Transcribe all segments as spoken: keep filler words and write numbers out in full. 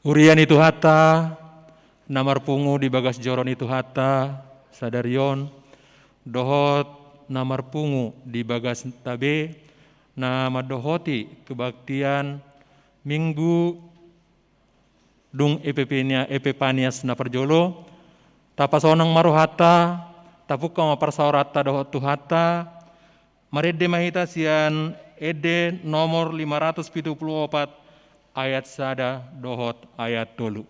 Huria ni Tuhanta, na marpungu di bagas joro ni Tuhanta sadari on, dohot na marpungu di bagasta be, na mandohoti kebaktian Minggu dung Epipania-, Epipanias na parjolo, tapasonang ma rohanta, tapungka ma parsaoranta dohot Tuhanta, marende ma hita sian ende nomor lima ratus pitu pulu opat, ayat sada dohot ayat tolu.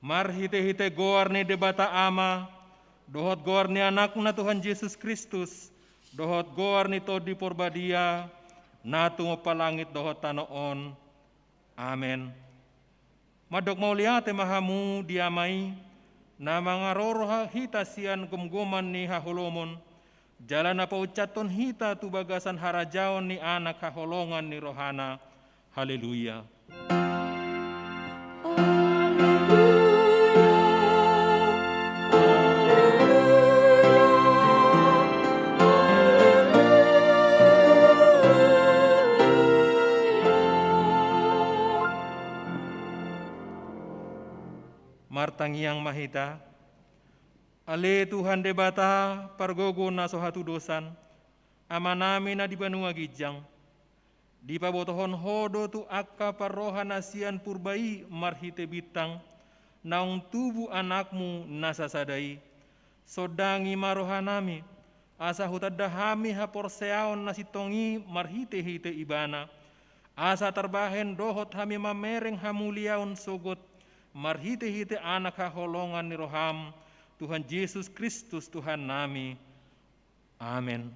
Marhitehite goar ni Debata Ama, dohot goar ni Anakna Tuhan Jesus Kristus, dohot goar ni Tondi Porbadia, na tumompa langit dohot tano on. Amen. Mandok mauliate ma hamu di Ama i, na mangaroro ha-, hita sian gomgoman ni haholomon, jala na pauncathon hita tu bagasan harajaon ni Anak haholongan ni rohana. Haleluya. Martangiang ma hita. Ale Tuhan Debata, pargogo na so hatudosan, Amanami na di banua ginjang, dipabotohon Ho do tu angka parroha na sian purba i marhite bintang, naung tubu Anakmu na sasada i. Sondangi ma rohanami, asa hutanda hami haporseaon na sintong i marhitehite Ibana, asa tarbahen dohot hami mamereng hamuliaon sogot marhitehite Anak haholongan ni roham, Tuhan Jesus Kristus Tuhannami. Amen.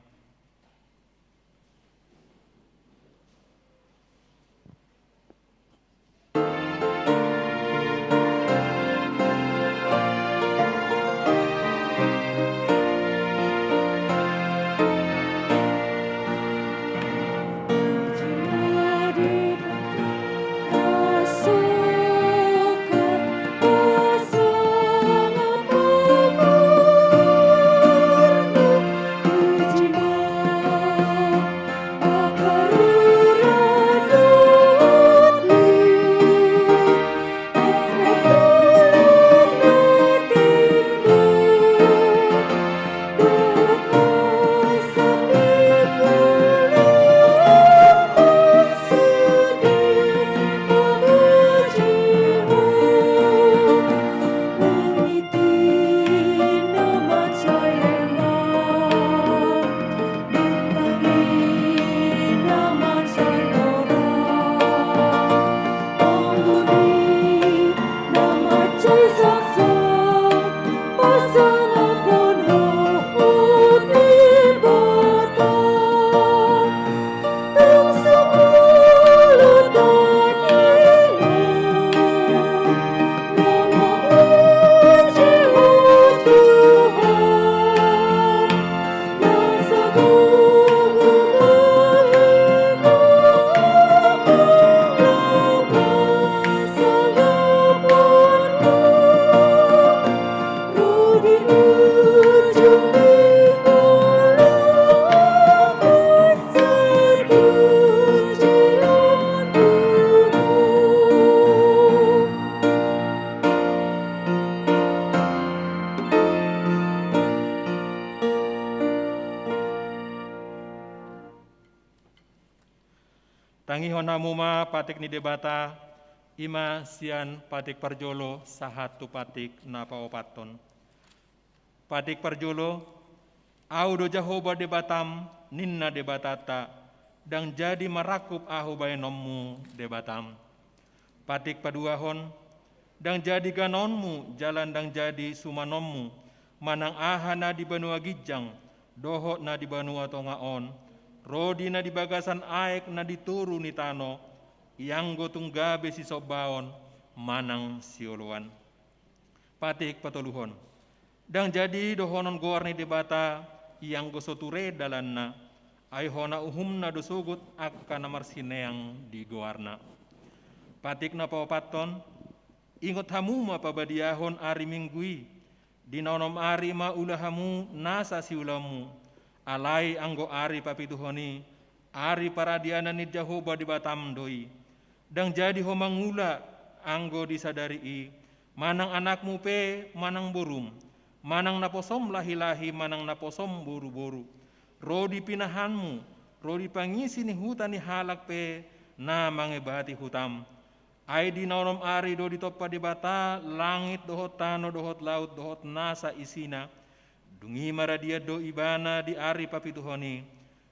Tangihon hamu ma patik ni Debata, i ma sian patik parjolo sahat tu patik na paopathon. Patik parjolo, Ahu do Jahowa Debatam, ninna Debatanta, ndang jadi marangkup Ahu baenonmu Debatam. Patik paduahon, ndang jadi ganaonmu jala ndang jadi sumanonmu, manang aha na di banua ginjang, dohot na di banua tonga on, ro di na di bagasan aek na di toru ni tano, ianggo tung gabe sisombaon manang sioloan. Patik patoluhon. Ndang jadi dohonon goar ni Debata, ianggo so ture dalanna, ai hona uhumna do sogot angka na marsineang di goarna. Patik na paopathon, ingot hamu ma pabadiahon ari Minggu i, di na onom ari ma ula hamu nasa siulaonmu, alai anggo ari papituhon i, ari paradianan ni Jahowa Debatam do i. Ndang jadi ho mangula anggo di sadari i, manang anakmu pe manang borum, manang naposom lahilahi manang naposom boruboru, ro di pinahanmu, ro di pangisi ni huta ni halak pe na mangebati hutam. Ai di na onom ari do ditompa Debata langit dohot tano dohot laut dohot nasa isina. Dung i maradian do ibana di ari papituhon i.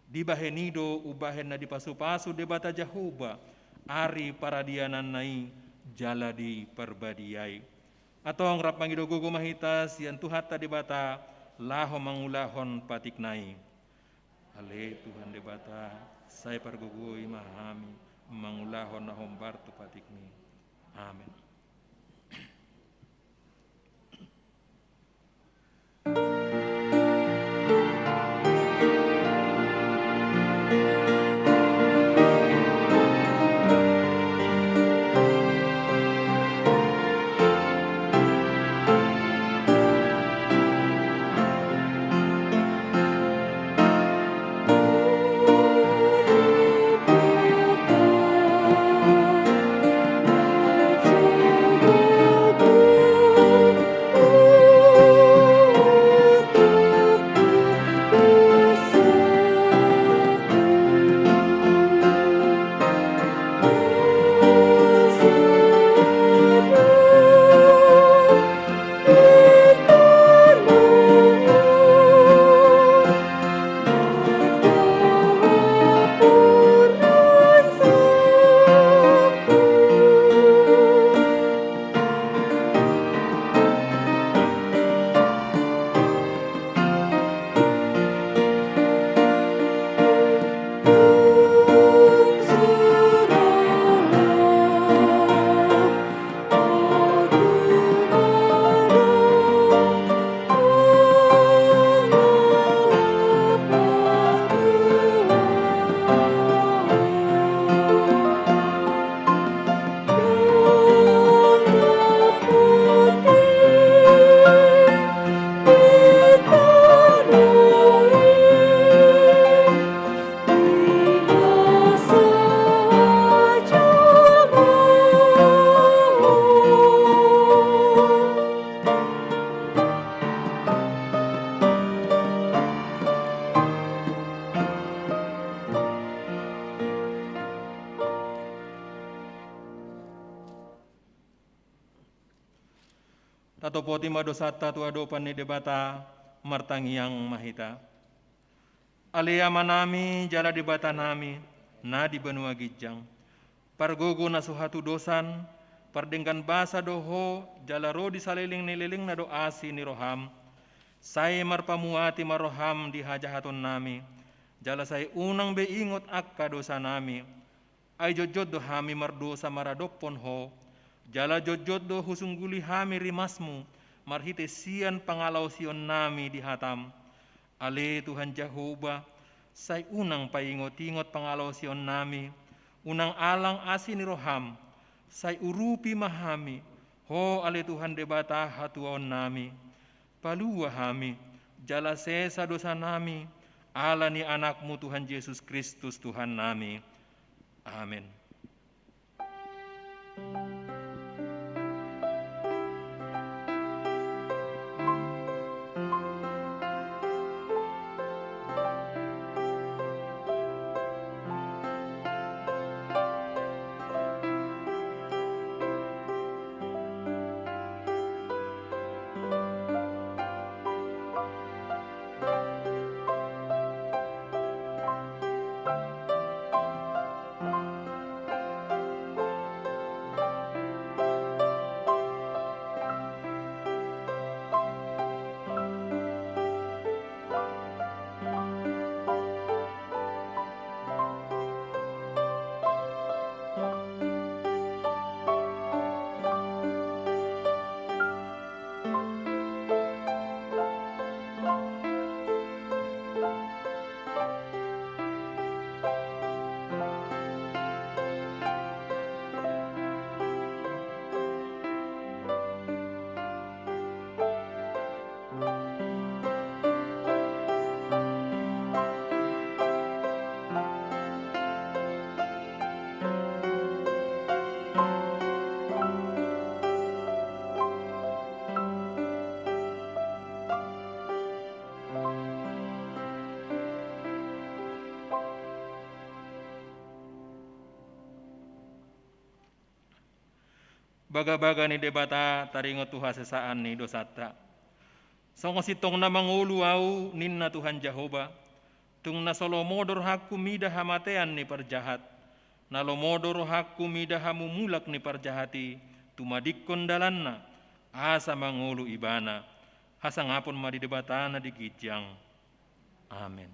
Dibahen i do umbahen na dipasupasu Debata Jahowa ari paradiananna i jala diparbadiai. Antong rap mangido gogo ma hita sian Tuhanta Debata laho mangulahon patikna i. Ale Tuhan Debata, sai pargogoi ma hami mangulahon na hombar tu patikmi. Amen. Tatopoti ma dosanta tu adopan ni Debata, martangiang ma hita. Ale Amanami jala Debatanami na di banua ginjang, pargogo na so hatudosan, pardenggan basa do Ho, jala ro di saleleng ni lelengna do asi ni roham. Sai marpamuati ma roham di hajahatonnami, jala sai unang be ingot angka dosanami. Ai jotjot do hami mardosa maradophon Ho, jala jotjot do husungguli hami rimasmu marhite sian pangalaosionnami di hatam. Ale Tuhan Jahowa, sai unang paingotingot pangalaosionnami, unang alang asi ni roham, sai urupi ma hami, Ho ale Tuhan Debata hatuaonnami. Palua hami, jala sesa dosanami, ala ni Anakmu Tuhan Jesus Kristus Tuhannami. Amen. Bagabaga ni Debata taringot tu hasesaan ni dosanta. Songon sintong na mangolu ahu, ninna Tuhan Jahowa, tung na so lomo do rohangku mida hamatean ni parjahat, na lomo do rohangku mida hamumulak ni parjahat i, tumadingkon dalanna, asa mangolu ibana. Hasangapon ma di Debata na di ginjang. Amen.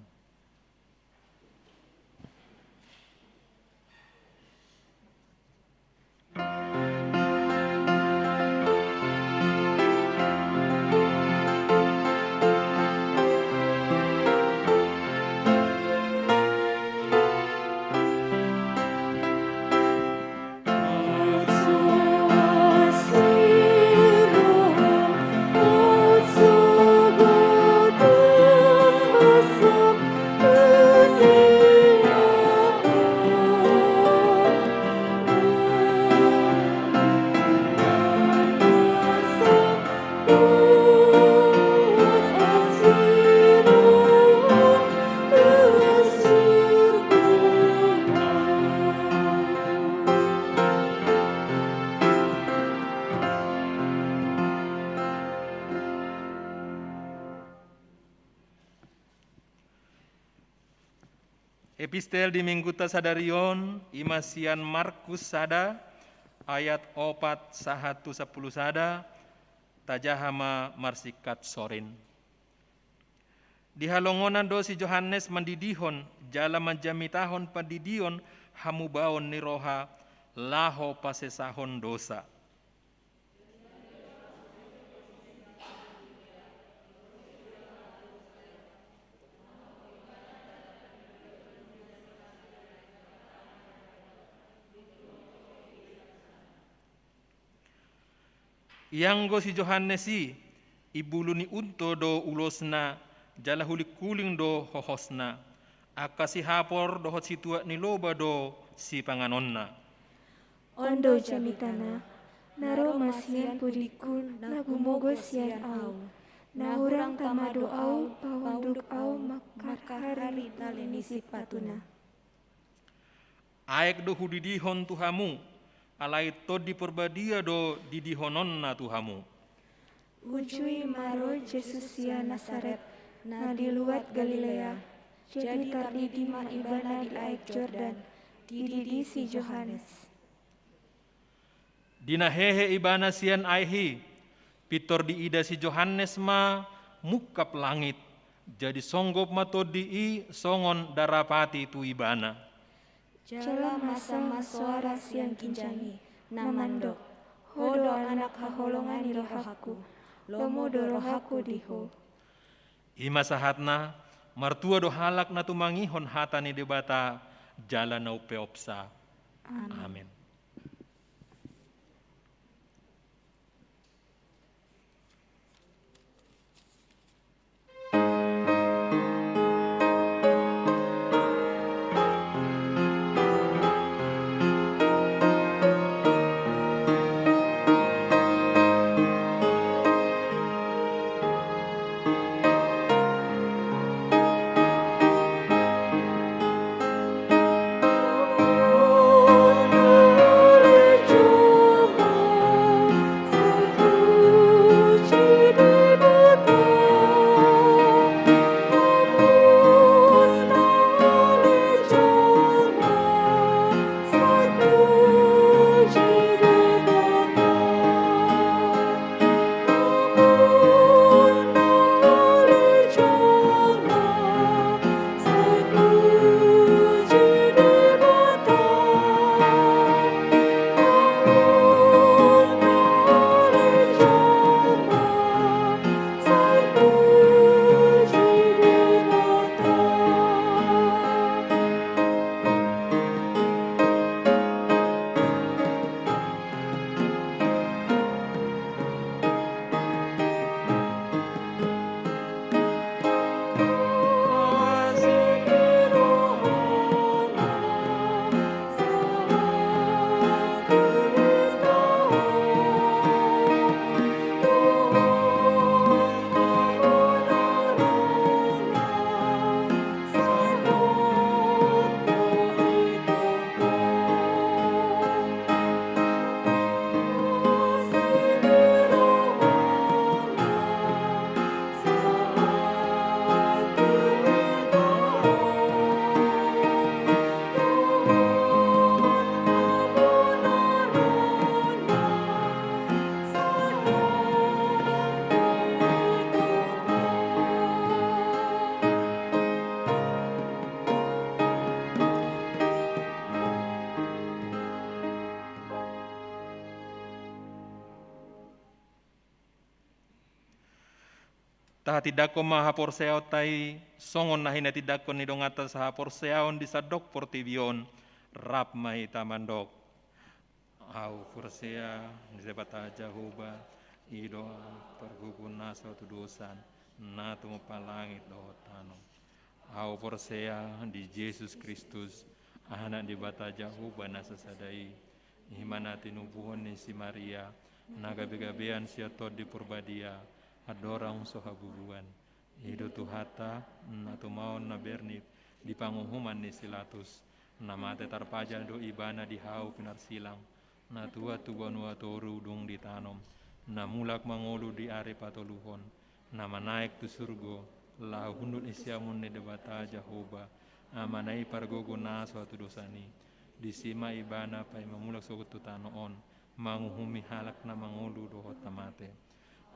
Epistel di minggunta sadari on, i ma sian Markus sada, ayat opat sahat tu sampulu sada, tajaha ma marsingkat sorin. Di halongonan do si Johannes mandidihon, jala manjamitahon pandidion hamubaon ni roha, laho pasesahon dosa. Ianggo si Johannes i, imbulu ni unto do ulosna, jala hulinghuling do hohosna. Angka sihapor dohot situak ni loba do sipanganonna. On do jamitana, na ro ma sian pudingku na gumogo sian ahu, na hurang tama do ahu paunduk ahu mangkarhari tali ni sipatuna. Aek do hudidihon tu hamu, alai Tondi Parbadia do didihononna tu hamu. Uju i ma ro Jesus sian Nasaret, na di luat Galilea, jadi tardidi ma ibana di aek Jordan, dididi si Johannes. Di na hehe ibana sian aek i, pintor diida si Johannes ma mungkap langit, jadi songgop ma Tondi i songon darapati tu ibana. Jala masa ma soara sian ginjang i, na mandok: Ho do Anak haholongan ni rohangku, lomo do rohangku di Ho. I ma sahatna, martua do halak na tumangihon hata ni Debata, jala na umpeopsa. Amen. Amen. Tahatindangkon ma haporseaonta i songon na hinatindangkon ni donganta sahaporseaon di sandok portibi on, rap ma hita mandok: Ahu porsea di Debata Jahowa, i do pargogo na sahat tu dosa, na tumompa langit dohot tano. Ahu porsea di Jesus Kristus, Anak ni Debata Jahowa na sasada i, i ma na tinubuhon ni si Maria, na gabegabean sian Tondi Porbadia, andorang so habubuan. I do Tuhanta, na tumaon na bernit di panguhuman ni si Latus, na mate tarpajal do Ibana di hau pinarsilang, na tuat tu banua toru dung ditanom, na mulak mangolu di ari patoluhon, na manaek tu surgo, laho hundul di siamun ni Debata Jahowa, Amana i pargogo na sahat tu dosa i. Disi ma Ibana paima mulak sogot tu tano on, manguhumi halak na mangolu dohot na mate.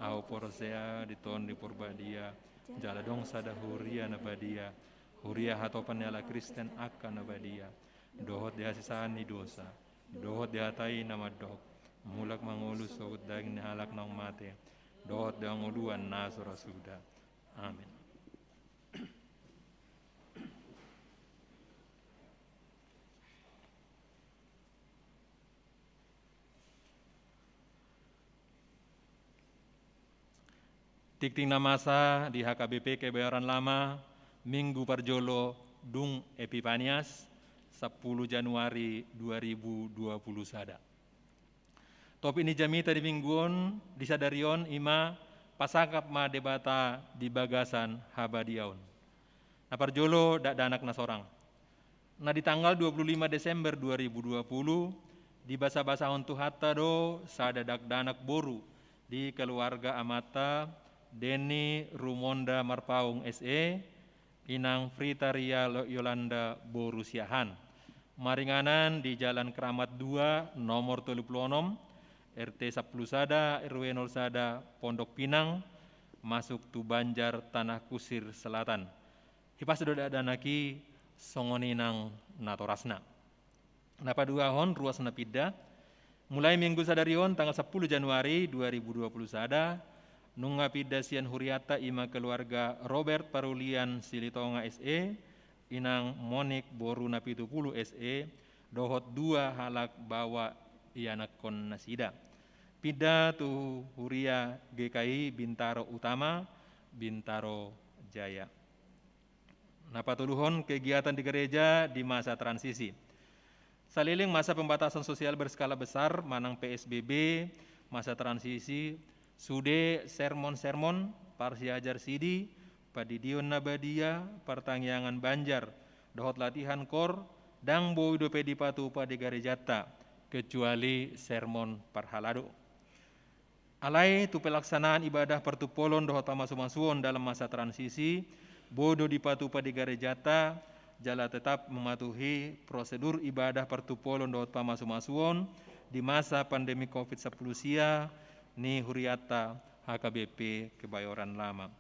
Ahu porsea di Tondi Porbadia, jala adong sada huria na badia, huria hatopan ni halak Kristen angka na badia, dohot di hasesaan ni dosa, dohot di hata i na mandok: Mulak mangolu sogot daging ni halak naung mate, dohot di hangoluan na so ra suda. Amen. Tingting na masa di H K B P Kebayoran Lama, Minggu parjolo dung Epipanias, sampulu Januari dua ribu dua puluh sada. Topik ni jamita di Minggu on, di sadari on, i ma: Pasangap ma Debata di bagasan habadiaon. Na parjolo, dakdanak na sorang. Na di tanggal dua puluh lima Desember dua ribu dua puluh, dibasabasahon Tuhanta do sada dakdanak boru di keluarga amanta, Denny Rumonda Marpaung S E, inang Fritaria Lo-, Yolanda boru Siahaan. Maringanan di Jalan Keramat dua, nomor tolu puluh onom, R T sampulu sada, R W nol sada, Pondok Pinang, masuk tu Banjar Tanah Kusir Selatan. Hipas do dakdanak i, songon i nang natorasna. Na paduahon, ruas na pinda. Mulai Minggu sadari on, tanggal sampulu Januari dua ribu dua puluh sada, nunga pinda sian hurianta, i ma keluarga Robert Parulian Silitonga S E, inang Monik boru Napitupulu S E, dohot dua halak baoa ianakhon nasida. Pinda tu huria G K I Bintaro Utama, Bintaro Jaya. Na patoluhon, kegiatan di gereja di masa transisi. Saleleng masa pembatasan sosial berskala besar manang P S B B, masa transisi, sude sermon-sermon, parsiajar sidi, pandidion na badia, partangiangan banjar, dohot latihan kor, ndang boi dope dipatupa di garejanta, kecuali sermon parhalado. Alai tu pelaksanaan ibadah partumpolon dohot pamasumasuon dalam masa transisi, boi do dipatupa di garejanta, jala tetap mematuhi prosedur ibadah partumpolon dohot pamasumasuon di masa pandemi covid sampulu sia ni hurianta H K B P Kebayoran Lama.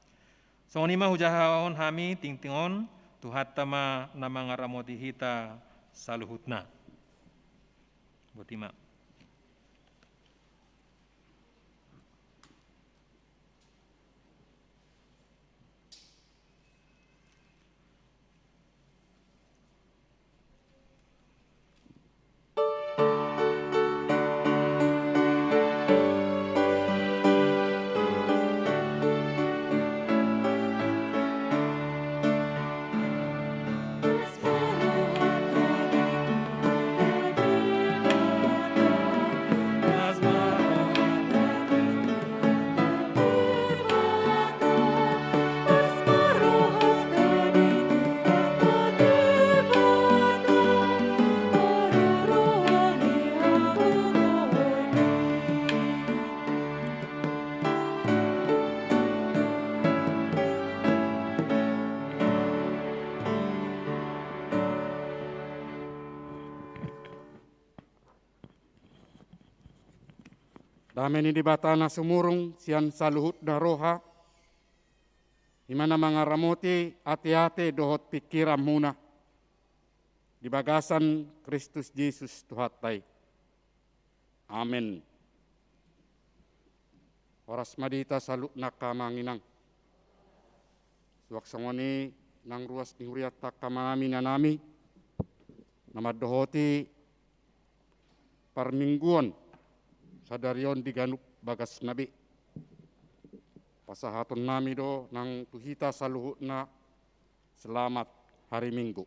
Songon i ma hujahahon hami tingting on, Tuhanta ma na mangaramoti hita saluhutna. Boti ma. Dame ni Debata na sumurung sian saluhutna roha, i ma na mangaramoti ateate dohot pingkiranmuna di bagasan Kristus Jesus Tuhanta i. Amen. Horas ma di hita saluhutna, angka amang inang. Tuak songon i nang ruas ni hurianta angka amanami inanami, na mandohoti parmingguon sadari on di ganup bagasna be. Pasahatonnami do nang tu hita saluhutna selamat hari Minggu.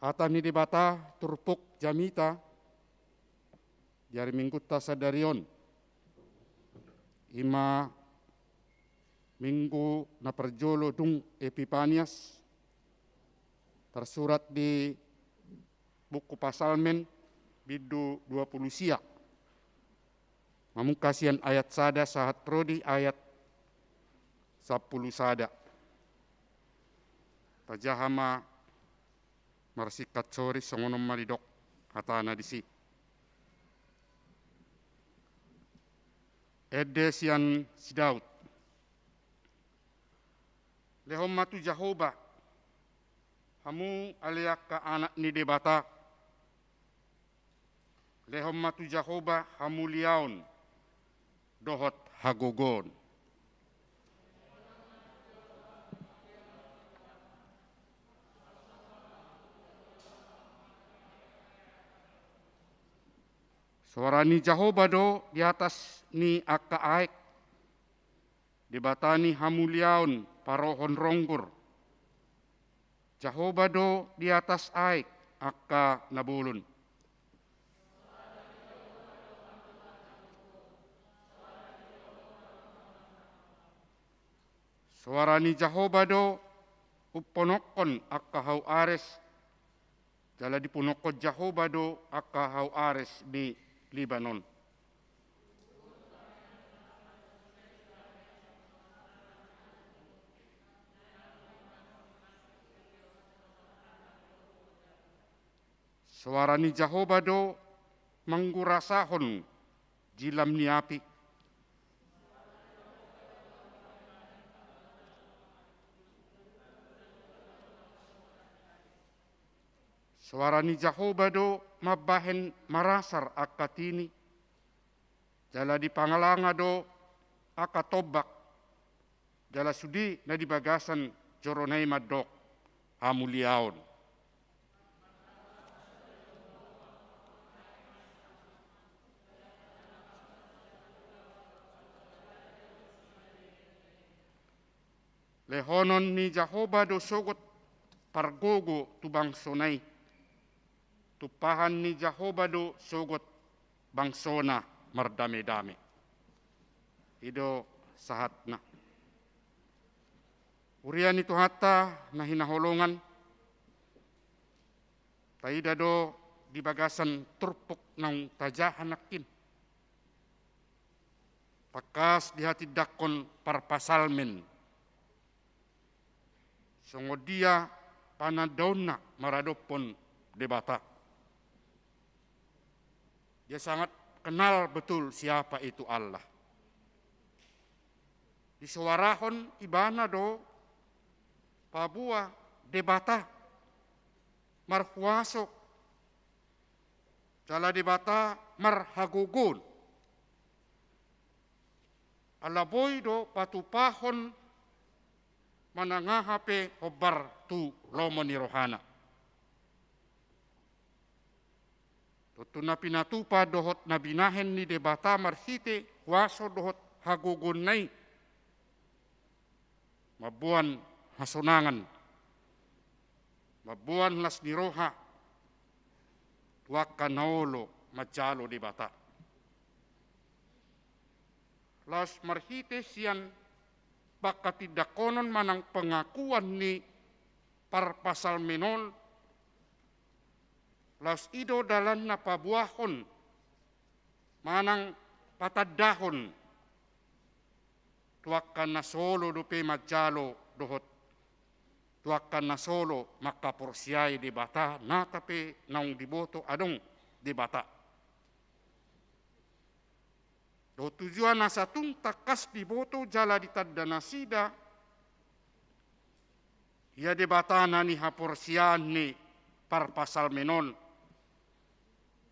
Hata ni Debata turpuk jamita di ari Minggunta sadari on, i ma Minggu na parjolo dung Epipanias, tarsurat di buku Pasalmen bindu dua pulu sia, mamungka sian ayat sada sahat ro di ayat sampulu sada. Tajaha ma marsingkat sori, songon on ma didok hatana disi. Ende sian si Daud. Lehon ma tu Jahowa, hamu ale angka anak ni Debata. Lehon ma tu Jahowa hamuliaon dohot hagogoon. Soara ni Jahowa do di atas ni angka aek, Debata ni hamuliaon parohon ronggur. Jahowa do di atas aek angka na bolon. Soara ni Jahowa do umponokkon angka hau Ares, jala diponokkon Jahowa do angka hau Ares ni Libanon. Soara ni Jahowa do manggurasahon jilam ni api. Soara ni Jahowa do mambahen marasar angka tini, jala di pangalanga do angka tombak, jala sude na di bagasan jorona i mandok hamuliaon. Lehonon ni Jahowa do sogot pargogo tu bangsona i. Tumpahan ni Jahowa do sogot bangsona mardame-dame. I do sahatna. Huria ni Tuhanta na hinaholongan, taida do di bagasan turpuk naung tajaha nangkin. Tangkas dihatindangkon parpasalmen songon dia panandaonna maradophon Debata. Dia sangat kenal betul siapa itu Allah. Disoarahon ibana do paboa Debata marhuaso, jala Debata marhagogoon. Ala boi do patupahon manang aha pe hombar tu lomo ni rohana. Tontu na pinatupa dohot na binahen ni Debata marhite huaso dohot hagogoonna i, mamboan hasonangan, mamboan las ni roha tu angka na olo manjalo Debata. Laos marhite sian panghatindangkonon manang pengakuan ni parpasalmen on, laos i do dalanna paboahon manang patandahon tu angka na so olo dope manjalo dohot tu angka na so olo mangkaporseai Debata, nata pe naung diboto adong Debata. Dohot tujuan asa tung tangkas diboto jala ditanda nasida, ia Debata na nihaporseaon ni parpasalmen on,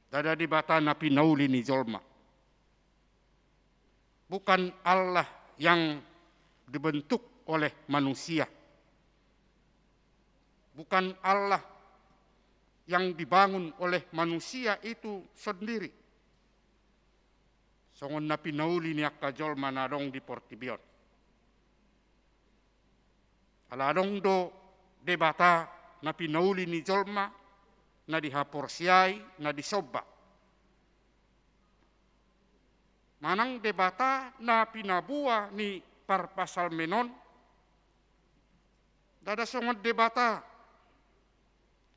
ndada Debata na pinauli ni jolma. Bukan Allah yang dibentuk oleh manusia. Bukan Allah yang dibangun oleh manusia itu sendiri. Songon na pinauli ni angka jolma na adong di portibi on. Ala adong do Debata na pinauli ni jolma, na dihaporseai, na disomba. Manang Debata na pinaboa ni parpsalmen on, ndada songon Debata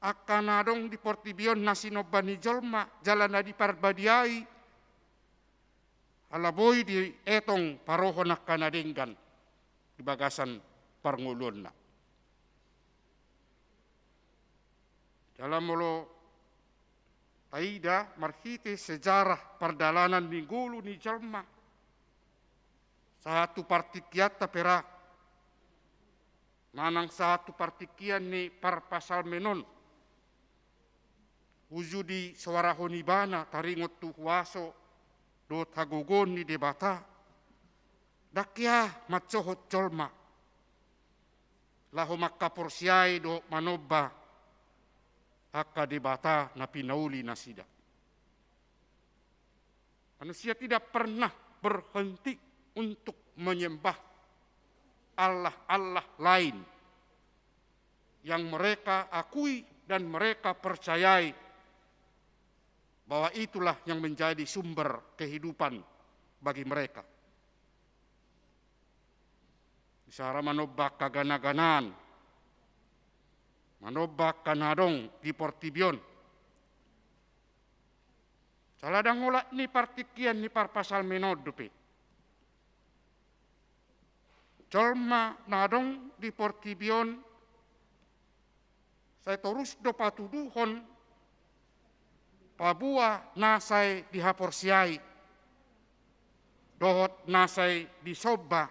angka na adong di portibi on na sinomba ni jolma, jala na diparbadiai, ala boi dietong parohon angka na denggan di bagasan parngoluonna. Jala molo taida marhite sejarah pardalanan ni ngolu ni jolma, sahat tu partingkianta pe ra, manang sahat tu partingkian ni parpsalmen on, uju disoarahon ibana taringot tu huaso dohot hagogoon ni Debata, ndang hea mansohot jolma laho mangkaporseai dohot manomba angka debata na pinauli nasida. Manusia tidak pernah berhenti untuk menyembah allah-allah lain yang mereka akui dan mereka percayai bahwa itulah yang menjadi sumber kehidupan bagi mereka. Bisa ra manomba angka gana-ganaan, manomba angka na adong di portibi on. Jala ndang olat ni partingkian ni parpsalmen on dope. Jolma na adong di portibi on sai torus do patuduhon paboa na sai dihaporseai dohot na sai disomba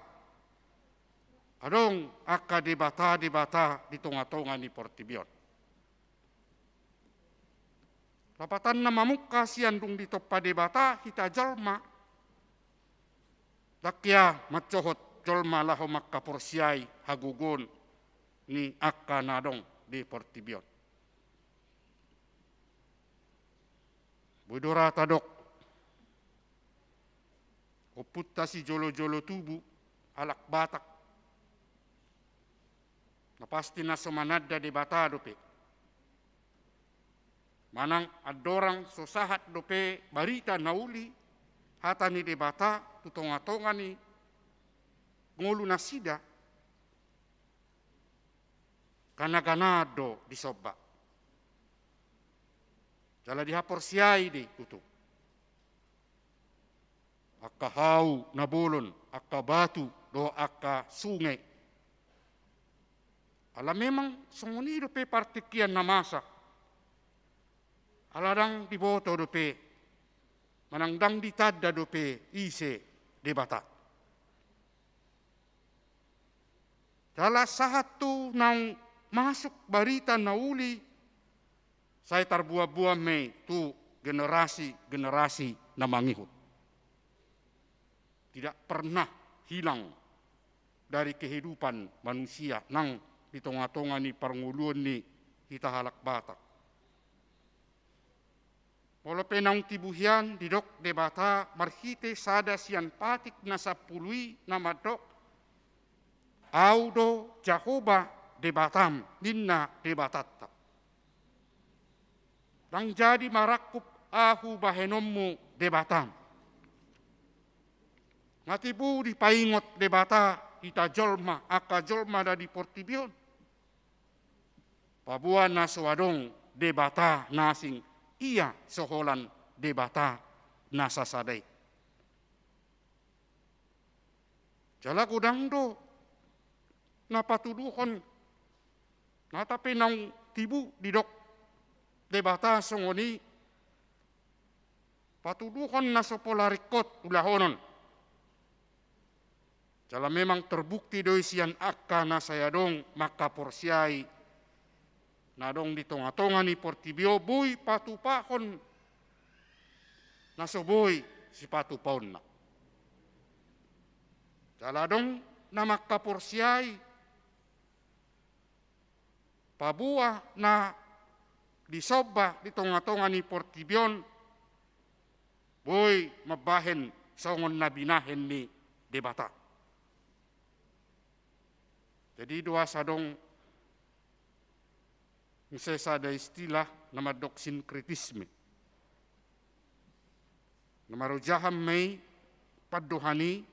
adong angka debata-debata di tonga-tonga ni portibi on. Lapatanna mamungka sian dung ditompa Debata hita jolma, ndang hea mansohot jolma laho mangkaporseai hagogoon ni angka na adong di portibi on. Boi do ra tadok ompunta sijolo-jolo tubu halak Batak, na pasti na so mananda Debata dope. Manang andorang so sahat dope barita na uli hata ni Debata tu tonga-tonga ni ngolu nasida, gana-ganaan do disomba. Jala dihaporseai do tutu angka hau na bolon, angka batu dohot angka sunge. Ala memang songon i dope partingkian na masa. Ala ndang diboto dope manang ndang ditanda dope ise Debata. Jala sahat tu naung masuk barita na uli, sai tarboan-boan ma i tu generasi-generasi na mangihut. Tidak pernah hilang dari kehidupan manusia nang di tonga-tonga ni parngoluon ni hita halak Batak. Molo pe naung tibu hian, didok Debata marhite sada sian patik na sampulu i na mandok, Ahu do Jahowa Debatam, ninna Debatanta. Ndang jadi marangkup Ahu bahenonmu Debatam. Nga tibu dipaingot Debata hita jolma, angka jolma na di portibi on, paboa na so adong Debata na asing, ia so holan Debata na sasada i. Jala godang do na patuduhon, nata pe naung tibu didok Debata songon i, patuduhon na so pola ringkot ulahonon. Jala memang terbukti do i sian angka na sai adong mangkaporseai na adong di tonga-tonga ni portibi on, boi patupahon na so boi sipatupaonna. Jala adong na mangkaporseai paboa na disomba di tonga-tonga ni portibi on boi mambahen songon na binahen ni Debata. Jadi do asa adong muse sada istilah na mandok sinkretisme. Na marojahan ma i pandohan i,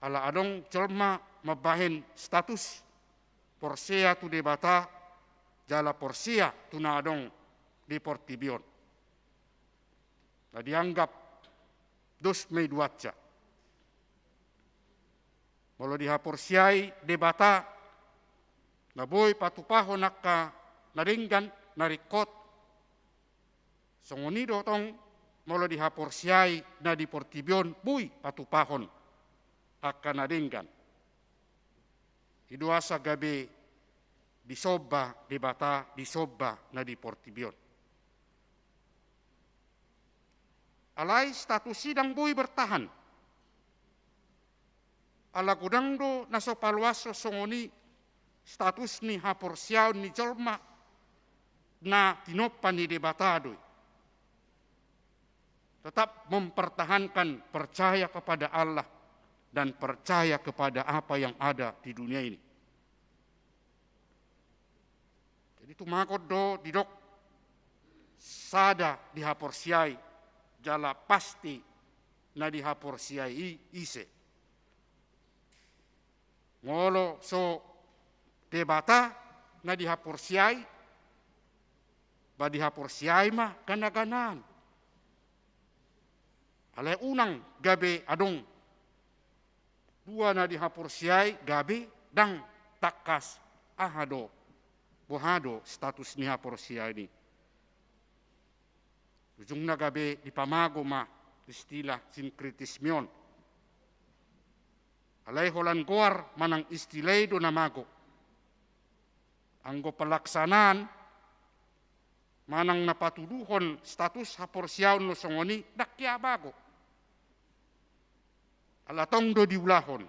ala adong jolma mambahen status porsea tu Debata jala porsea tu na adong di portibi on. Na dianggap dos ma i duansa. Molo dihaporseai Debata na boi patupahon angka na denggan, na ringkot, songon i do tong molo dihaporseai na di portibi on boi patupahon angka na denggan. I do asa gabe disomba Debata, disomba na di portibi on. Alai status i ndang boi bertahan. Ala godang do na so paloashon songon i status ni haporseaon ni jolma na tinompa ni Debata do i. Tetap mempertahankan percaya kepada Allah dan percaya kepada apa yang ada di dunia ini. Jadi tumagon do didok sada dihaporseai jala pasti na dihaporseai i ise. Molo so Debata na dihaporseai, ba dihaporseai ma gana-ganaan. Alai unang gabe adong dua na dihaporseai gabe ndang tangkas aha do, boha do status ni haporseaon i. Ujungna gabe dipamago ma istilah sinkretisme on. Alai holan goar manang istilah i do na mago. Anggo pelaksanaan manang na patuduhon status haporseaon na songon i ndang hea mago. Ala tong do diulahon,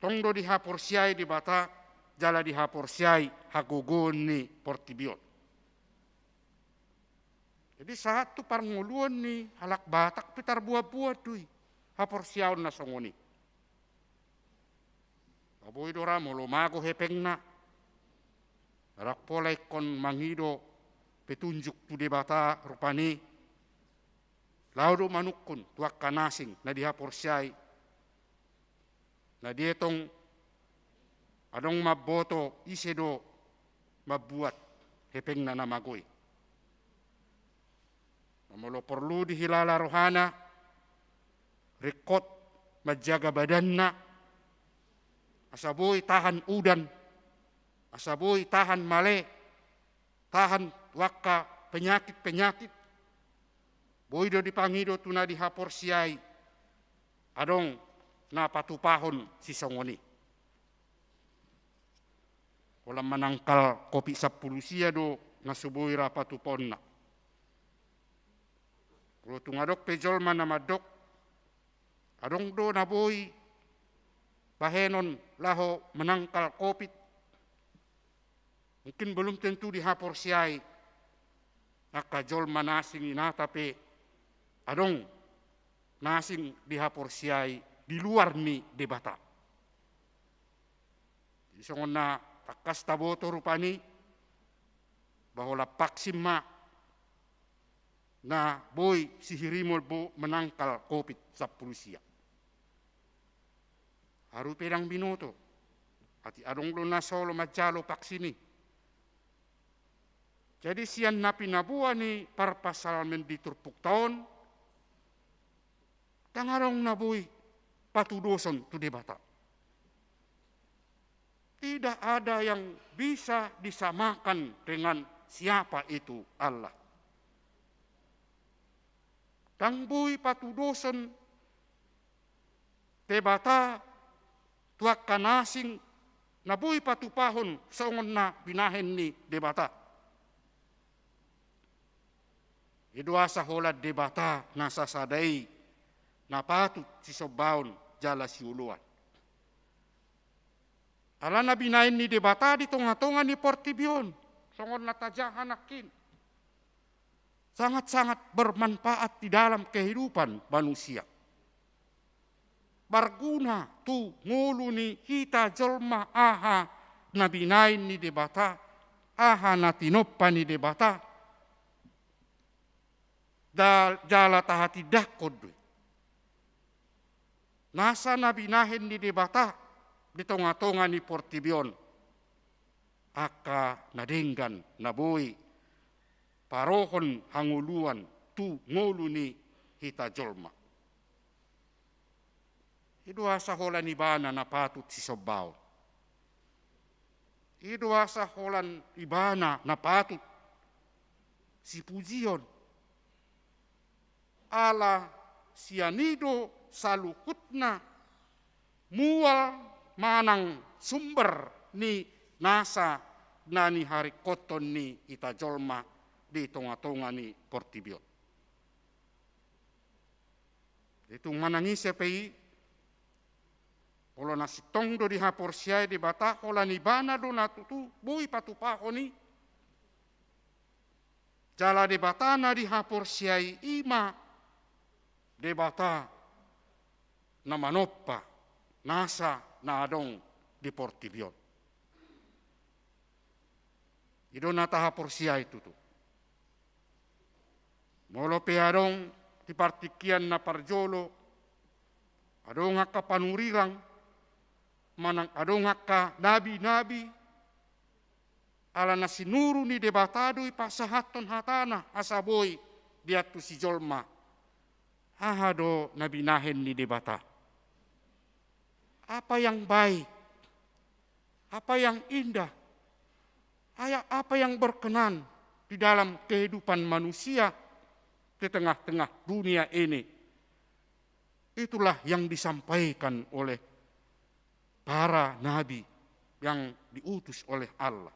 tong do dihaporseai Debata jala dihaporseai hagogoon ni portibi on. Jadi sahat tu parngoluon ni halak Batak pe tarboan-boan do i haporseaon na songon i. Ba boi do ra molo mago hepengna, ndang pola ingkon mangido petunjuk tu Debata rupani, laho do manungkun tu angka na asing na dihaporseai. Na dia tong adong mamboto ise do mambuat hepengna na mago i. Molo porlu dihilala rohana, ringkot manjaga badanna, asa boi tahan udan, asa boi tahan male, tahan tu angka penyakit-penyakit, boi do dipangido tu na dihaporseai, adong na patupahon sisongon i. Holan manangkal kopit sampulu sia do na so boi ra patupaonna. Molo tung adong pe jolma na mandok, adong do na boi bahenon laho manangkal kopit, mungkin belum tentu dihaporseai angka jolma na asing i, nata pe adong na asing dihaporseai di luar ni Debata. Jadi songon na tangkas taboto rupani, ba holan vaksin ma na boi sihirimon bo manangkal kopit sampulu sia. Ahu pe ndang binoto, atik adong do na so olo manjalo vaksin i. Jadi sian na pinaboa ni parpsalmen di turpukta on, ndang adong na boi patudoson tu Debata. Tidak ada yang bisa disamakan dengan siapa itu Allah. Ndang boi patudoson Debata tu angka na asing, na boi patupahon songon na binahen ni Debata. I do asa holan Debata na sasada i na patut sisombaon jala sioloan. Ala na binahen ni Debata di tongatonga ni portibi on, songon na tajaha nangkin, sangat-sangat bermanfaat di dalam kehidupan manusia. Marguna tu ngolu ni hita jolma aha na binahen ni Debata, aha na tinompa ni Debata, da-, jala tahatindangkon do i nasa na binahen ni Debata di tongatonga ni portibi on, angka na denggan na boi parohon hangoluan tu ngolu ni hita jolma. I do asa holan ibana na patut sisombaon. I do asa holan ibana na patut sipujion. Ala sian i do saluhutna mual manang sumber ni nasa na niharingkothon ni hita jolma di tongatonga ni portibi on. Tung manang ise pe i, olo na sintong do dihaporseai Debata, holan ibana do na tutu boi patupahon i. Jala Debata na dihaporseai i ma Debata na manompa nasa na adong di portibi on. I do na tahaporseai tutu. Molo pe adong di partingkian na parjolo, adong angka panurirang, manang adong angka nabi-nabi, ala na sinuru ni Debata do i pasahathon hatana asa boi diantusi jolma. Aha do na binahen ni Debata? Apa yang baik, apa yang indah, aya-, apa yang berkenan di dalam kehidupan manusia di tengah-tengah dunia ini, itulah yang disampaikan oleh para nabi yang diutus oleh Allah.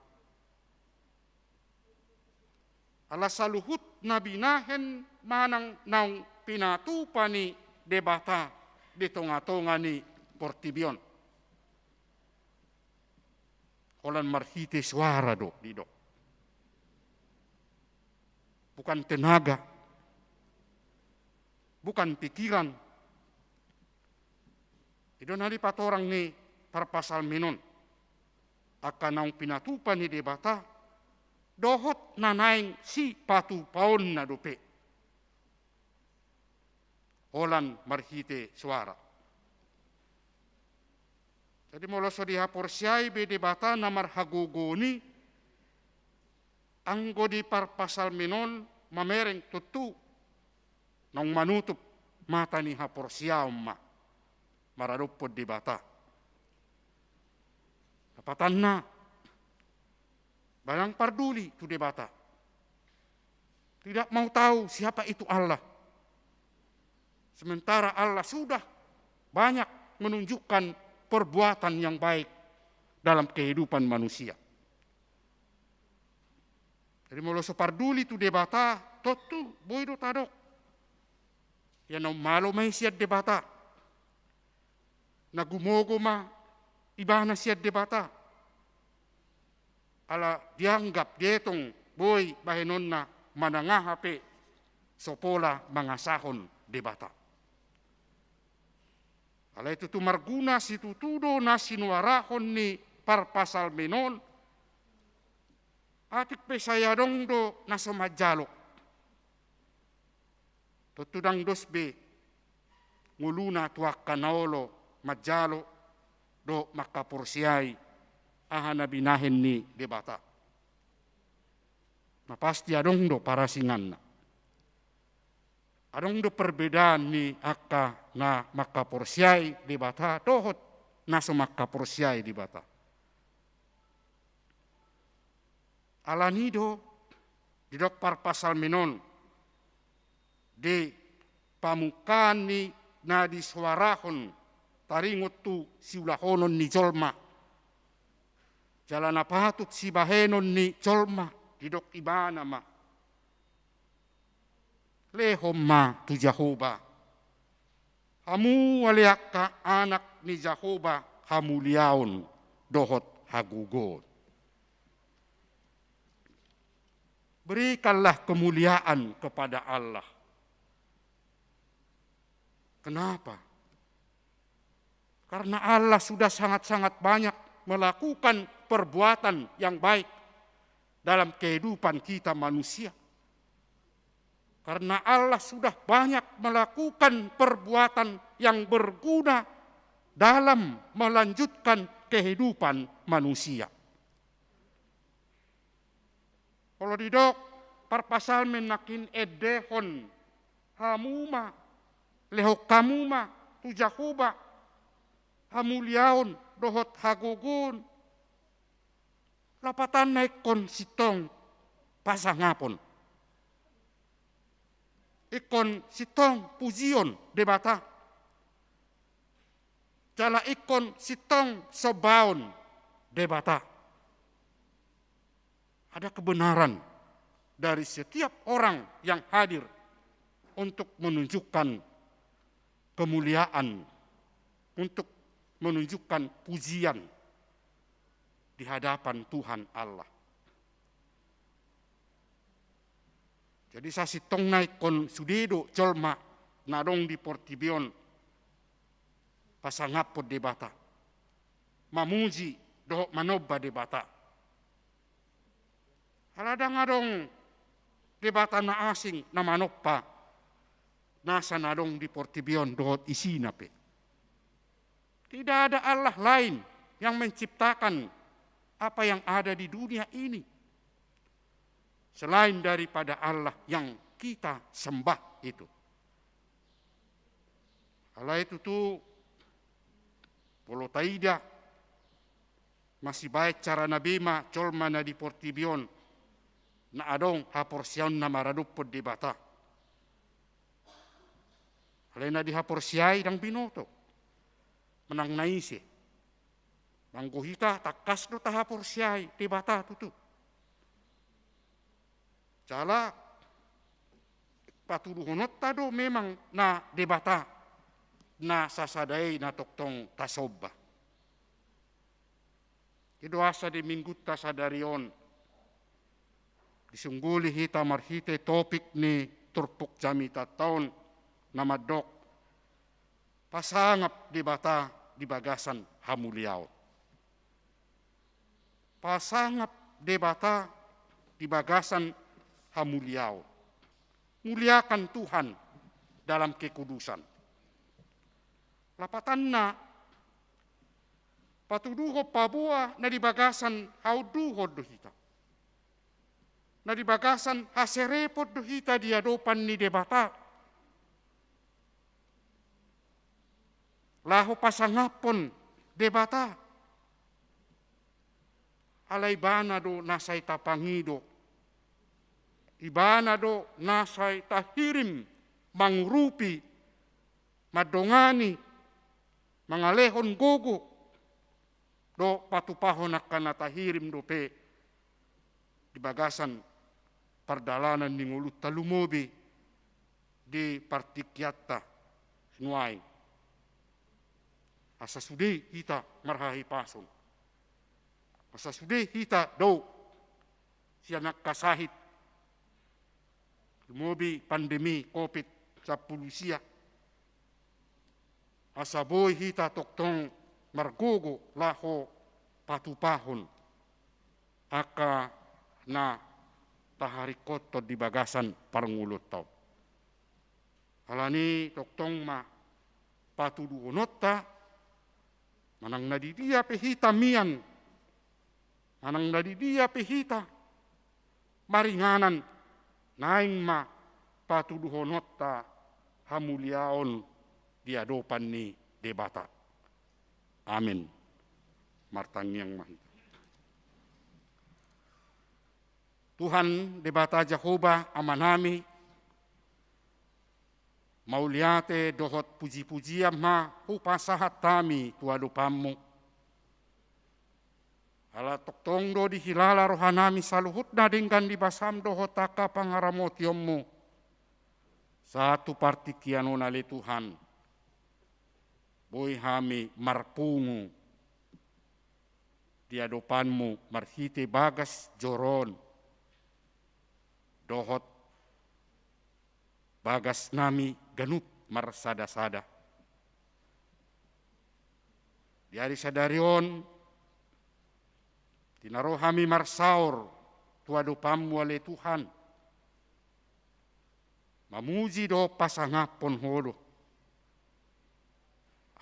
Ala saluhut na binahen manang naung pinatupa ni Debata di tongatonga ni portibi on, holan marhite soara do didok. Bukan tenaga, bukan pikiran. I do na dipatorang ni parpsalmen on, angka naung pinatupa ni Debata dohot na naeng sipatupaonna dope, holan marhite soara. Jadi molo so dihaporseai be Debata na marhagogoon i, anggo di parpsalmen on mamereng tontu naung manutup mata ni haporseaon ma maradophon Debata. Lapatanna, ndang parduli tu Debata. Tidak mau tahu siapa itu Allah. Sementara Allah sudah banyak menunjukkan perbuatan yang baik dalam kehidupan manusia. Jadi molo so parduli tu Debata, tontu boi do tadok. Ia naung malo ma i sian Debata. Na gumogo ma ibana sian Debata. Ala dianggap, dietong boi bahenonna manang aha pe so pola mangasahon Debata. Alai tutu marguna situtu do na sinuarahon ni parpsalmen on, atik pe sai adong do na so manjalo. Tontu ndang dos be ngoluna tu angka na olo manjalo dohot mangkaporseai aha na binahen ni Debata. Na pasti adong do parasinganna. Adong do perbedaan ni angka na mangkaporseai Debata dohot na so mangkaporseai Debata. Alani do didok parpsalmen on, di pamungkaan ni na disoarahon taringot tu siulahonon ni jolma, jala na patut sibahenon ni jolma, didok ibana ma: Lehon ma tu Jahowa, hamu ale angka anak ni Jahowa hamuliaon, dohot hagogoon. Berikanlah kemuliaan kepada Allah. Kenapa? Karena Allah sudah sangat-sangat banyak melakukan perbuatan yang baik dalam kehidupan kita manusia. Karena Allah sudah banyak melakukan perbuatan yang berguna dalam melanjutkan kehidupan manusia. Molo didok parpasalmen nangkin, endehon hamu ma, lehon hamu ma tu Jahowa hamuliaon dohot hagogoon. Lapatanna ingkon sintong pasangapon. Ingkon sintong pujion Debata. Jala ingkon sintong sombaon Debata. Ada kebenaran dari setiap orang yang hadir untuk menunjukkan kemuliaan, untuk menunjukkan pujian di hadapan Tuhan Allah. Jadi sasintongna ingkon sude do jolma na adong di portibi on pasangaphon Debata, mamuji dohot manomba Debata. Ala ndang adong debata na asing na manompa nasa na adong di portibi on dohot isina pe. Tidak ada Allah lain yang menciptakan apa yang ada di dunia ini selain daripada Allah yang kita sembah itu. Alai tutu, molo taida, masibaen carana be ma jolma na di portibi on na adong haporseaonna maradophon Debata. Alai na dihaporseai ndang binoto manang na ise. Anggo hita tangkas do tahaporseai Debata tutu. Jala patuduhononta do memang na Debata na sasada i na tongtong tasomba. I do asa di minggunta sadari on disungguli hita marhite topik ni turpuk jamitanta on na mandok pasangap Debata di bagasan hamuliaon. Pasangap Debata di bagasan hamuliaon. Muliakan Tuhan dalam kekudusan. Lapatanna, patuduhon paboa na di bagasan haunduhon do hita. Na di bagasan haserepon do hita di adopan ni Debata. Laho pasangaphon Debata. Ala Ibana do na sai tapangido. Ibana do na sai tahirim mangurupi, mandongani, mangalehon gogo dohot patupahon angka na tahirim dope di bagasan pardalanan ni ngolunta lumobi di partingkianta nuaeng. Asa sude hita marhahipason. Asa sude hita dao sian angka sahit lumobi pandemi covid sampulu sia. Asa boi hita tongtong margogo laho patupahon angka na taharingkothon di bagasan parngoluonta on. Alani i tongtong ma patuduhononta, manang na di dia pe hita mian, manang na di dia pe hita maringanan, naeng ma patuduhononta hamuliaon di adopan ni Debata. Amen. Martangiang ma hita. Tuhan Debata Jahowa Amanami, mauliate dohot pujipujian ma hupasahat hami tu adopanMu. Ala tongtong do dihilala rohanami saluhutna denggan di basaM dohot angka pangaramotionMu. Sahat tu partingkian on ale Tuhan, boi hami marpungu di adopanmu marhite bagas joro on dohot bagasnami ganup marsada-sada. Di ari sadari on, di na ro hami marsaor tu adopanmu ale Tuhan, mamuji dohot pasangaphon Ho do.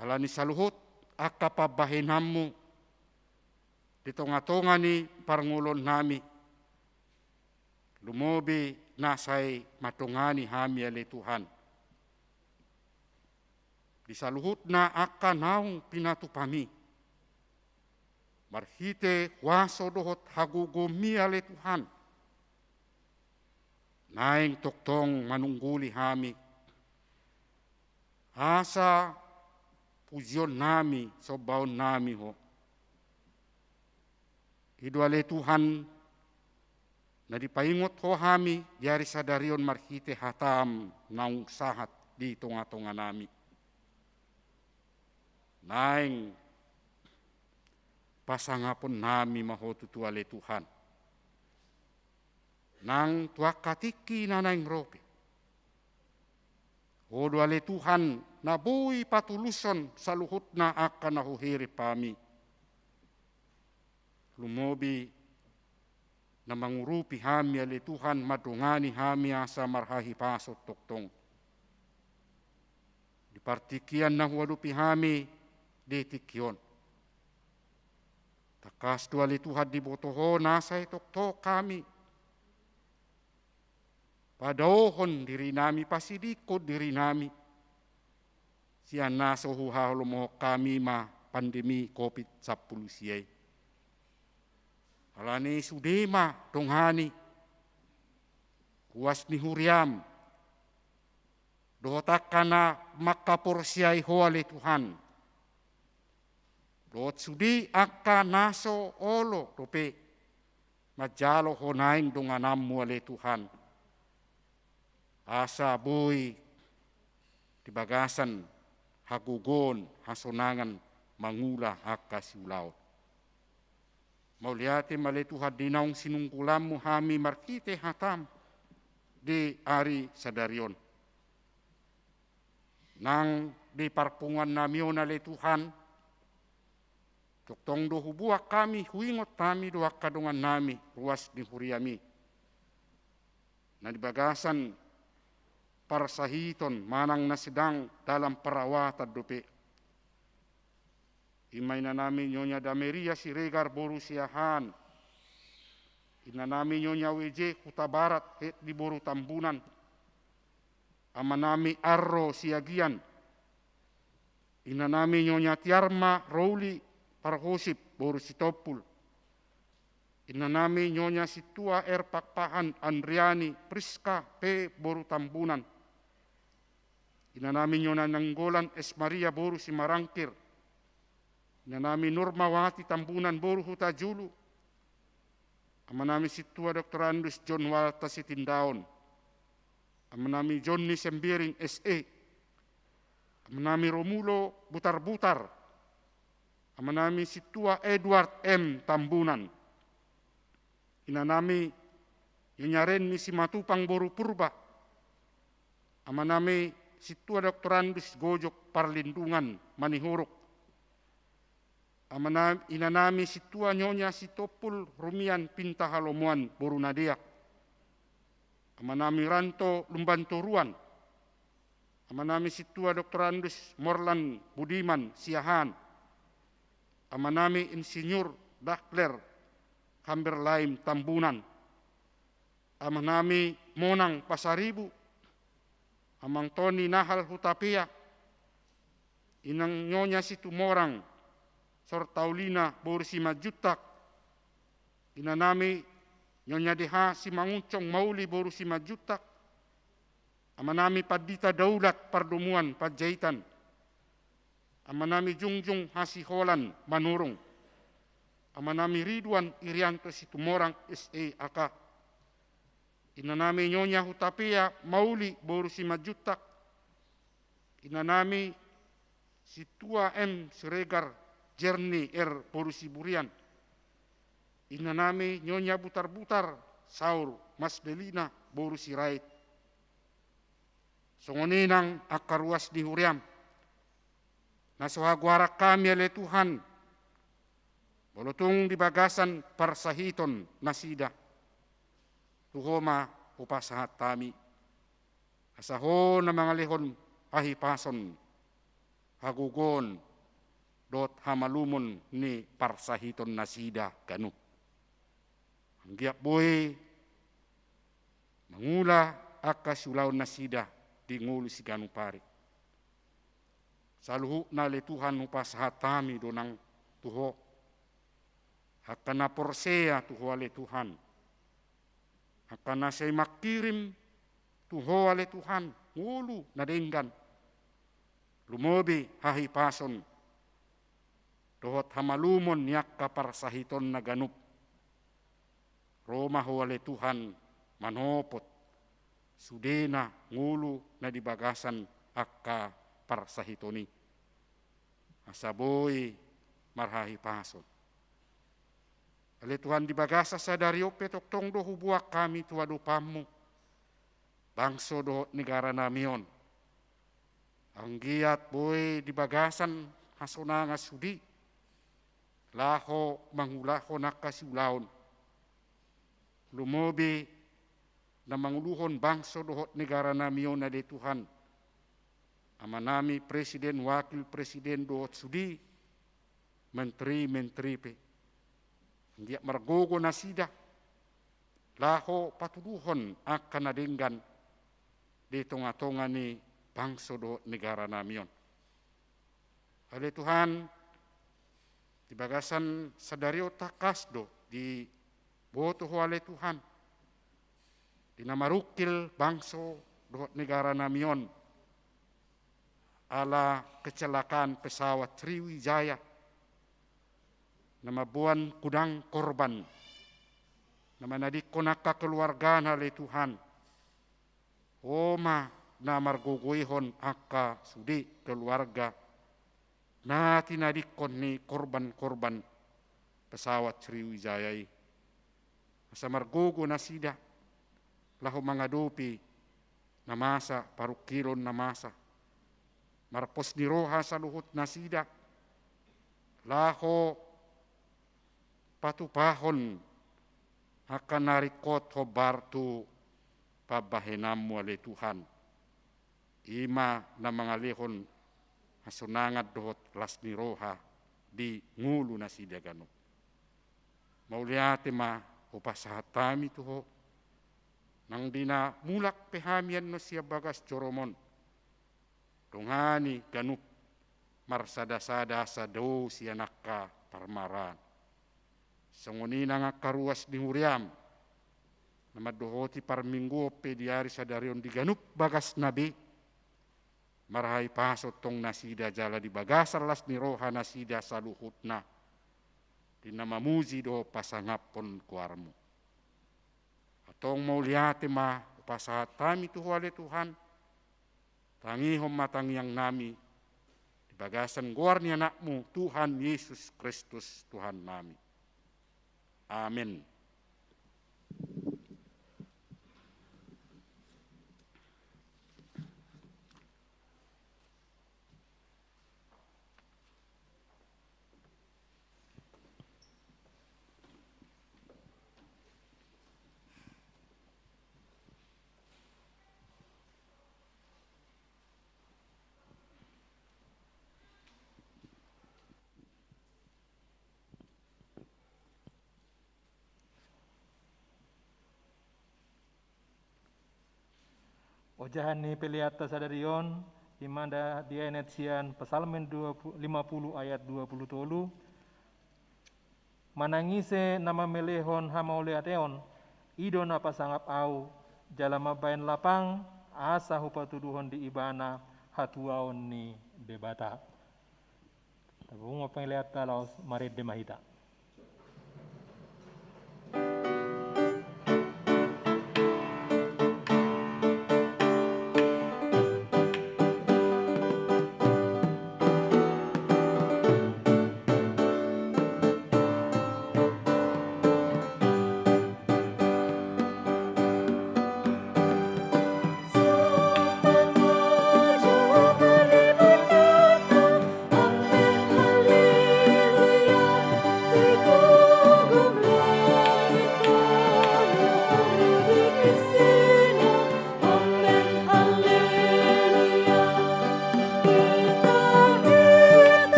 Ala ni saluhut angka pambahenanmu di tonga-tonga ni parngoluonnami, lumobi na sai mandongani hami ale Tuhan. Di saluhutna angka naung pinatupami, marhite huaso dohot hagogoonmi ale Tuhan, naeng tongtong manungguli hami, asa pujionnami, sombaonnami Ho. I do ale Tuhan, na dipaingot Ho hami di ari sadari on marhite hataM naung sahat di tonga-tonganami. Naeng pasangaponnami ma Ho tutu ale Tuhan. Nang tu angka tingki na naeng ro pe, Ho do ale Tuhan na boi patulushon saluhutna angka na huhirim hami. Lumobi na mangurupi hami ale Tuhan, mandongani hami asa marhahipason tongtong di partingkian na huadopi hami di tingki on. Tangkas do ale Tuhan diboto Ho na sai tongtong hami padaohon dirinami, pasidingkon dirinami sian na so huhalomohon hami ma pandemi Covid sampulu sia i. Ala ni i sude ma dongani ruas ni huriaM dohot angka na mangkaporseai Ho ale Tuhan, dohot sude angka na so olo dope manjalo Ho naeng dongananMu ale Tuhan, asa boi di bagasan hagogoon, hasonangan mangula angka siulaon. Mauliate ma ale Tuhan di naung sinungkulanMu hami marhite hataM di ari sadari on. Nang di parpunguannami on ale Tuhan, tongtong do hubuat hami, huingot hami do angka dongannami ruas ni huriaMi na di bagasan parsahiton manang na sedang dalam perawatan dope. I ma inanami Nyonya Dameria Siregar boru Siahaan, inanami Nyonya W J Hutabarat Hetty boru Tambunan, amanami Arro Siagian, inanami Nyonya Tiarma Rouli Parhosip boru Sitompul, inanami Nyonya Sintua R Pakpahan Andriani Priska P boru Tambunan, inanami Nyonya Nainggolan S Maria boru Simarangkir, inanami Nurmawati Tambunan boru Hutajulu, amanami Sintua Doktorandus John Walta Sitindaon, amanami Jonni Sembiring S E, amanami Romulo Butarbutar, amanami Sintua Edward M Tambunan, inanami Nyonya Renni Simatupang boru Purba, amanami Sintua Doktorandus Gojok Parlindungan Manihuruk, amanami, inanami Sintua Nyonya Sitompul Rumian Pinta Halomoan boru Nadeak, amanami Ranto Lumbantoruan, amanami Sintua Doktorandus Morlan Budiman Siahaan, amanami Insinyur Dakler Hamberlaim Tambunan, amanami Monang Pasaribu, amang Toni Nahal Hutapea, inang Nyonya Situmorang Sortaulina boru Simanjuntak, inanami Nyonya D H Simangunsong Mauli boru Simanjuntak, amanami Pandita Daulat Pardomuan Panjaitan, amanami Jungjung Hasiholan Manurung, amanami Ridwan Irianto Situmorang S E A K, inanami Nyonya Hutapea Mauli boru Simanjuntak, inanami Sintua M Siregar Jerni R boru Siburian, Inanami Nyonya Butarbutar Saur Mas Delina boru Sirait. Songon i nang angka ruas ni huriam, na so hagoaran hami ale Tuhan, molo tung di bagasan parsahiton nasida, tu Ho ma hupasahat hami, asa Ho na mangalehon hahipason, hagogoon dohot hamalumon ni parsahiton nasida ganup. Anggiat boi mangula angka siulaon nasida di ngolu siganup ari. Saluhutna ale Tuhan hupasahat hami do nang tu Ho, angka na porsea tu Ho ale Tuhan, angka na sai mangkirim tu Ho ale Tuhan ngolu na denggan, lumobi hahipason dohot hamalumon ni angka parsahitonna ganup. Ro ma Ho ale Tuhan manopot sudena ngolu na di bagasan angka parsahiton i, asa boi marhahipason. Ale Tuhan, di bagasan sadari on pe tongtong do huboan hami tu adopanMu bangso dohot negaranami on. Anggiat boi di bagasan hasonangan sude laho mangulahon angka siulaon, lumobi na manguluhon bangso dohot negaranami on ale Tuhan, amanami presiden, wakil presiden dohot sude menteri-menteri pe. Anggiat margogo nasida laho patuduhon angka na denggan di tonga-tonga ni bangso dohot negaranami on. Ale Tuhan, di bagasan sadari on tangkas do diboto Ho ale Tuhan di na marungkil bangso dohot negaranami on ala kecelakaan pesawat Sriwijaya, na mamboan godang korban, na manadingkon angka keluargana ale Tuhan. Ho ma na margogoihon angka sude keluarga na tinadingkon ni korban-korban pesawat Sriwijaya i. Asa margogo nasida laho mangadopi na masa, parungkilon na masa. Marpos ni roha saluhut nasida laho patupahon angka na ringkot hombar tu pambahenanMu ale Tuhan. I ma na mangalehon hasonangan dohot las ni roha di ngolu nasida ganup. Mauliate ma hupasahat hami tu Ho, nang di na mulak pe hami annon sian bagas joroM on, dongani ganup marsada-sada asa dao sian angka parmaraan. Songon i nang angka ruas ni huriaM na mandohoti parmingguon pe di ari sadari on di ganup bagasna be, marhahipason tong nasida jala di bagasan las ni roha nasida saluhutna di na mamuji dohot pasangaphon goarMu. Antong mauliate ma hupasahat hami tu Ho ale Tuhan. Tangihon ma tangiangnami di bagasan goar ni AnakMu Tuhan Yesus Kristus Tuhannami. Amen. Ojahan ni peleanta sadari on, i ma na dienet sian Psalmen dua puluh, lima puluh ayat dua puluh tolu. Manang ise na mamelehon hamauliateon, i do na pasangap ahu, jala mambahen lapang, asa hupatuduhon di ibana hatuaon ni Debata. Tapungu peleanta laos marende ma hita.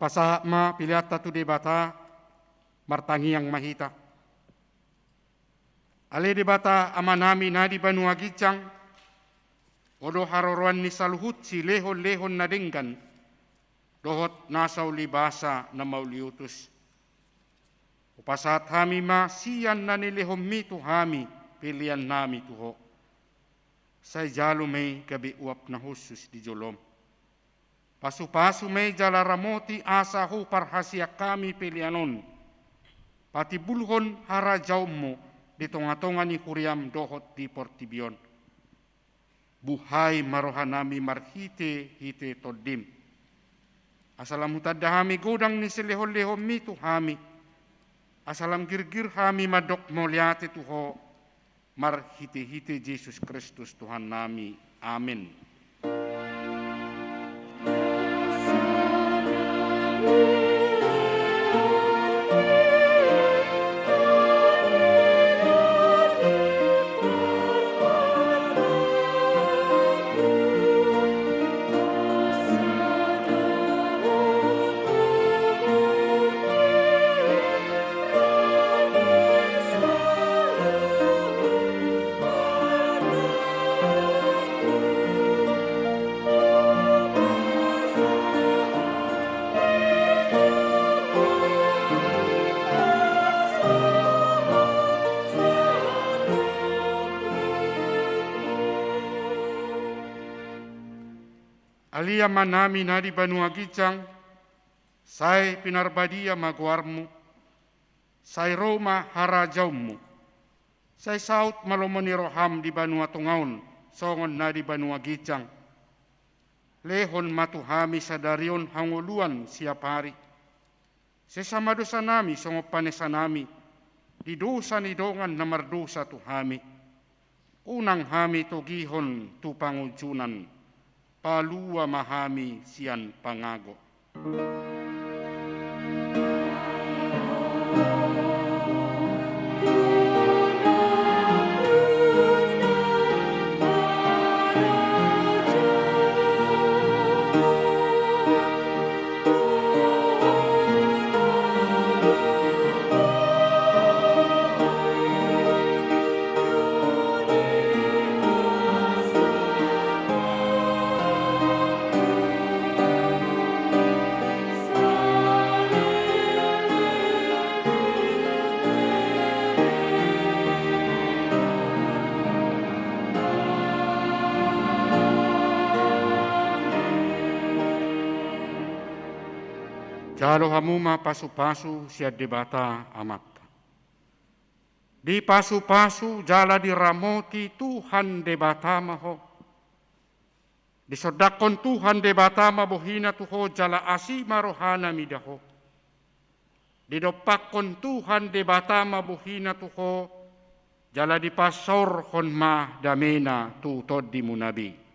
Pasahat ma peleanta tu Debata, martangiang ma hita. Ale Debata Amanami na di banua ginjang, Ho do haroroan ni saluhut silehonlehon na denggan dohot nasa ulibasa na mauliutus. Hupasahat hami ma sian na nilehonMi tu hami peleannami tu Ho. Sai jalo ma i gabe uap na hushus di joloM. Pasupasu ma i jala ramoti asa huparhaseang hami pelean on patimbulhon harajaonMu di tongatonga ni huriaM dohot di portibi on. Buhai ma rohanami marhitehite TondiM, asa lam hutanda hami godang ni silehonlehonMi tu hami, asa lam girgir hami mandok mauliate tu Ho, marhitehite Jesus Kristus Tuhannami. Amen. Ale Amanami na di banua ginjang, sai pinarbadia ma goarMu, sai ro ma harajaonMu, sai saut ma lomo ni rohaM di banua tonga on songon na di banua ginjang. Lehon ma tu hami sadari on hangoluan siapari. Sesa ma dosanami songon panesanami di dosa ni dongan na mardosa tu hami. Unang hami togihon tu pangunjunan, palua ma hami sian pangago. Jalo hamu ma pasupasu sian Debata Amanta. Dipasupasu jala diramoti Tuhan Debata ma ho. Disondangkon Tuhan Debata ma bohina tu ho jala asi ma rohana mida ho. Didompakkon Tuhan Debata ma bohina tu ho, jala dipasaorhon ma damena tu tondimuna be.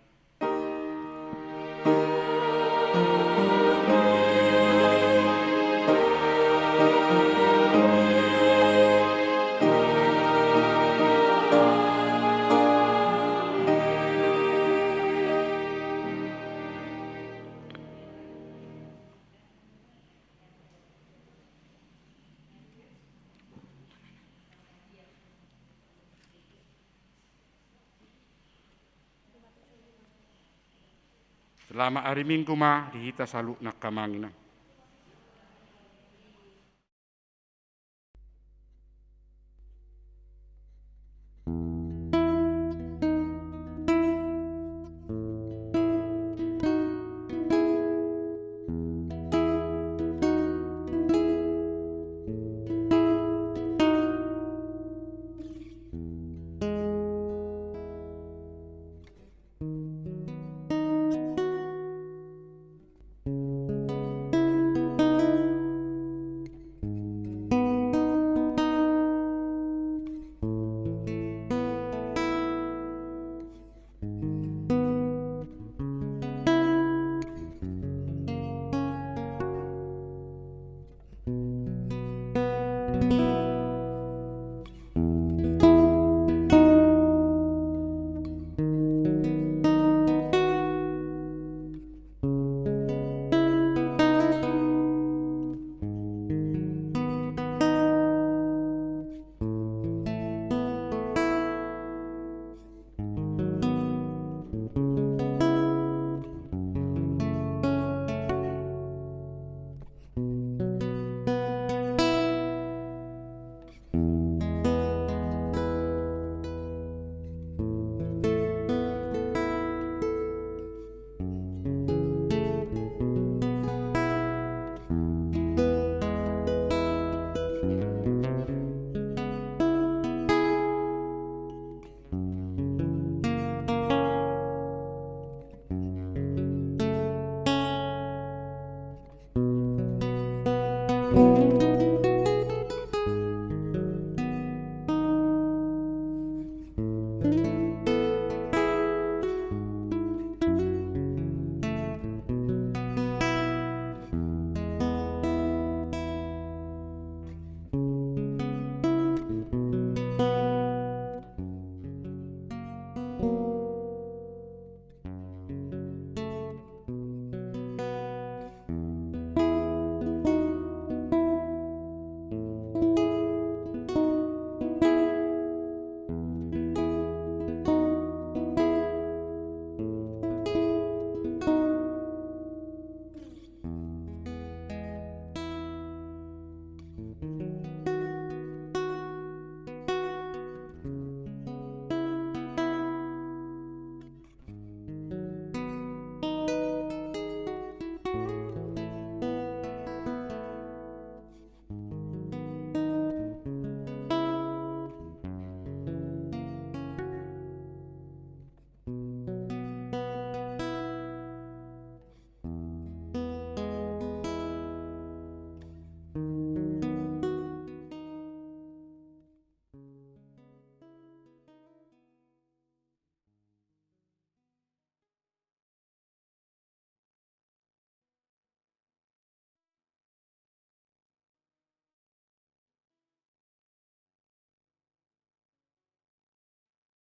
Selamat ari Minggu ma di hita saluhutna, amang inang.